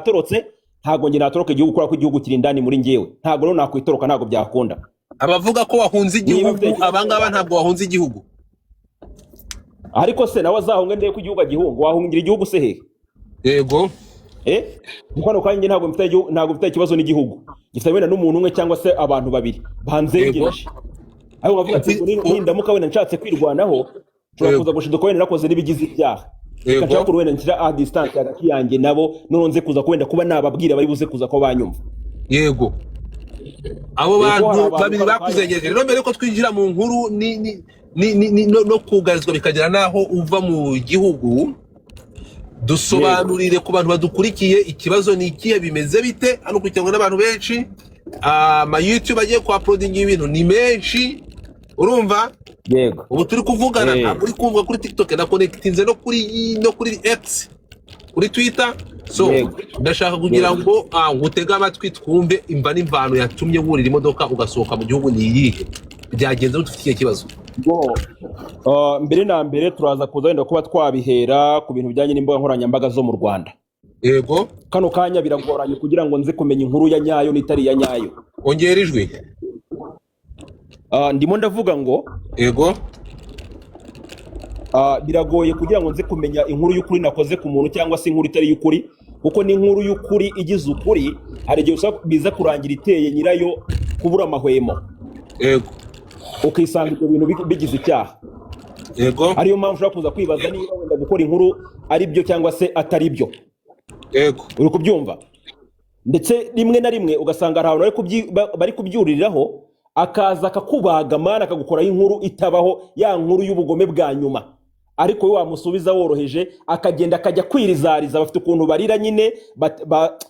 Natorotse, ntabwo njye natoroka igihugu, kubera ko igihugu kiri indani muri njyewe. Ntabwo rero nakwitoroka, ntabwo byakunda. Abavuga ko wahunze Niba igihugu, mfite ikibazo, abangaba ntabwo wahunze igihugu. Ariko se nawe azahunge ndebe ko igihugu agihunga? Wahungira igihugu se hehe? Eh, kuko hano kanya njye ntabwo mfite ntabwo mfite ikibazo n'igihugu, gifite wenda n'umuntu umwe cyangwa se abantu babiri banzengereje, ariko nkavuga ati ngo nindamuka wenda nshatse kwirwanaho, nshobora kuza gushiduka wenda nakoze n'ibigize ibyaha. Reka nshaka wenda nshyira a distance hagati yanjye nabo, noneho nze kuza wenda kuba nababwira, bari buze kuza ko banyumva. Yego, abo Yego, hari bantu abantu babiri kano kanya bakuzengereje. Rero mbere yuko twinjira mu nkuru ni no kugarizwa bikagera n'aho uva mu gihugu, dusobanurire ku bantu badukurikiye, ikibazo ni ikihe? Bimeze bite? Hano ukurikiranwa n'abantu benshi, ama YouTube agiye ku uploadinga ibintu ni menshi, urumva? Yego. Ubu turi kuvugana, ntabwo uri kumva kuri TikTok, na connectinze no kuri X, kuri Twitter. So ndashaka kugira ngo ngutege amatwi, twumve imva n'imvano yatumye wurira imodoka ugasohoka mu gihugu ni iyihe? Byagenze bite? Ufite ikihe kibazo? Bo, mbere na mbere turaza kuza wenda kuba twabihera ku bintu bijyanye n'imbuga nkoranyambaga zo mu Rwanda. Kano kanya biragoranye kugira ngo nze kumenya inkuru ya nyayo n'itari iya nyayo. Ongera ijwi. Ndimo ndavuga ngo biragoye kugira ngo nze kumenya inkuru y'ukuri nakoze ku muntu cyangwa se inkuru itari y'ukuri, kuko n'inkuru y'ukuri igize ukuri hari igihe biza kurangira iteye nyirayo kubura amahwemo, ukisanga ibyo bintu bigize icyaha. Ariyo mpamvu ushobora kuza kwibaza niba wenda gukora inkuru ari byo cyangwa se atari byo. Uri kubyumva? Ndetse rimwe na rimwe ugasanga hari abantu bari kubyuririraho, akaza akakubaga mana, akagukoraho inkuru itabaho, ya nkuru y'ubugome bwa nyuma, ariko we wamusubiza woroheje akagenda akajya kwirizariza. Bafite ukuntu barira nyine,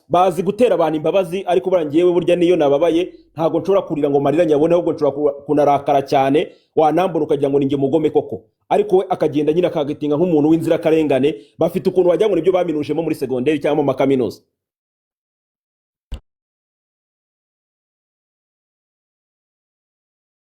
bazi gutera abantu imbabazi, ariko buriya ngewe burya niyo nababaye ntabwo nshobora kurira ngo marira nyabone, ahubwo nshobora kunarakara cyane, wanambona ukagira ngo ni njye mugome koko, ariko we akagenda nyine akagatinga nk'umuntu w'inzirakarengane. Bafite ukuntu wagira ngo nibyo baminujemo muri segonderi cyangwa mu makaminuza.